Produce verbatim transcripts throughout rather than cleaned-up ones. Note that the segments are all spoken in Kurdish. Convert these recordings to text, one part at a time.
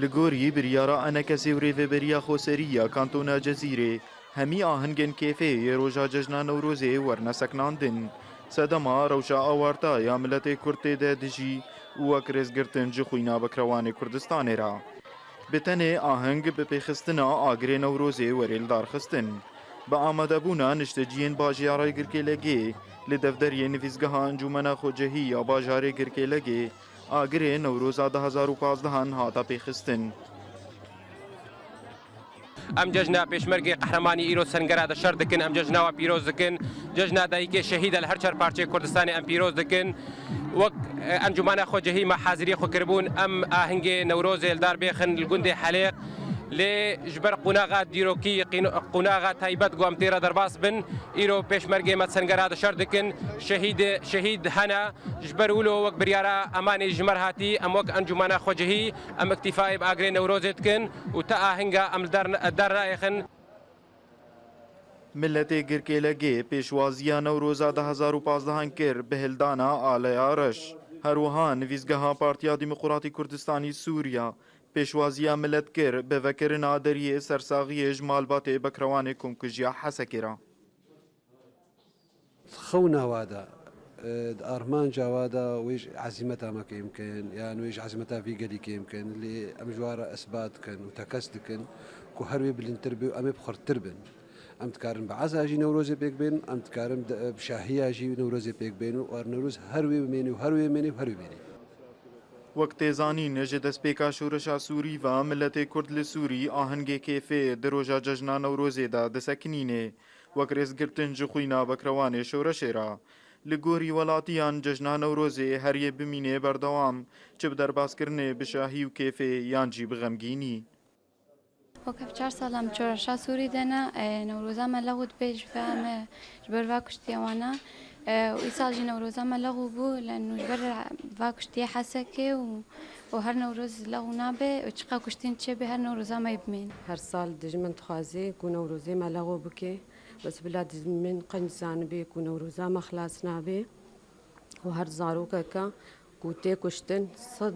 Li gorî biryara enekesê û rêveberiya xweserî ya Kantona Cezîrê, hemî ahingên kêfê yê roja cejna Newrozê werne seknandin. Sedema rewşa awarta ya miletê Kurd tê de dijî û wek rêzgirtin ji xwîna bikrewanê Kurdistanê re. Bi tenê ahing bi pêxistina agirê Newrozê were lidarxistin. Bi amadebûna nişteciyên bajêra Girkêlegê li devderiyê nivîsgeha Encûmena Xwecehî ya bajarê Girkêlegê, agirê Newroza du hezar û pazdehan hate pêxistin. Em cejna Pêşmergê Qehremanî îro Sengera de şer dikin, em cejna we pîroz dikin. Cejna Dayikê Şehîd e li her çar parçeyê Kurdistanê em pîroz dikin. Wek, e, Encûmena Xwecehî me haziriyê xwe kiribûn, em ahingê Newrozê li dar bêxin li gundê Helêq. Lê ji ber qonaxa dîrokî, qîn-, qonaxa taybet ku em tê re derbas bin, îro Pêşmergê me Sengera de şer dikin. Şehîdê, şehîd hene. Ji ber wilo wek biryara emanê ji me re hatî, em wek Encûmena Xwecihî, em îktîfayê bi agirê Newrozê dikin û te ahinga em li dar, dar nayêxin. Miletê Girkêlegê pêşwaziya Newroza du hezar û pazdehan kir bi hildana aleya reş. Her wiha nivîsgeha Partiya Demokratîk Kurdistanî Sûriya pêşwaziya milet kir bi vekirina deriyê sersaxiyê ji malbatê bekrewanê komkujiya Hesekê re. Xewna wa de, e, di armanca wa de wê ji ezîmeta me kêm kin, yan wê ji ezîmeta vî gelî kêm kin, lê em ji wa re isbat dikin û tekez dikin ku her wê bilindtir bê û em ê bi xurttir bin. Em dikarin bi eza jî Newrozê pêk bên, em dikarin bi, bi şahiya jî Newrozê pêk bên û Newroz her wê bimêne û her wê bimêne û her wê bimêne. Wek tê zanîn, ji destpêka şoreşa Sûrî ve miletê Kurd li Sûrî ahengê kêfê di roja cejna Newrozê de disekinîne. Wek rêzgirtin ji xwîna bekrewanê şoreşê re. Li gorî welatiyan cejna Newrozê her yê bimînê berdewam, çi bi derbaskirinê bi şahî û kêfê yan jî bi xemgînî. Wek ev çar sal em şoreşa Sûrî de ne, e, Newroza me lexw dibe ji ber me, ji ber va kuştiya wana. E, û îsal jî Newroza me lexw bû, lê nû ji ber va kuştiya Hesekê û, û her Newroz lexw nabe û çiqa kuştin çêbe her Newroza me bimên. Her sal dijmin dixwaze ku Newrozê me lexw bike. Bes bila dijmin qenc zanibe ku Newroza me xilas nabe û her zarokeke ku tê kuştin sed,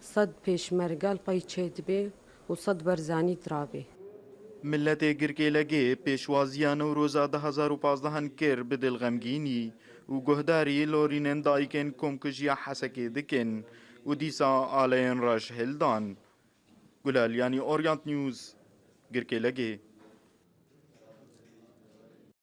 sed pêşmerge li pey çêdibe û sed Barzanî dirabê. Miletê Girkêlegê pêşwaziya Newroza du hezar û pazdehan kir bi dilxemgînî û guhdarî lorînên dayikên komkujiya Hesekê dikin û dîsa aleyên reş hildan. Gulal Yanî, Orient News, Girkêlegê.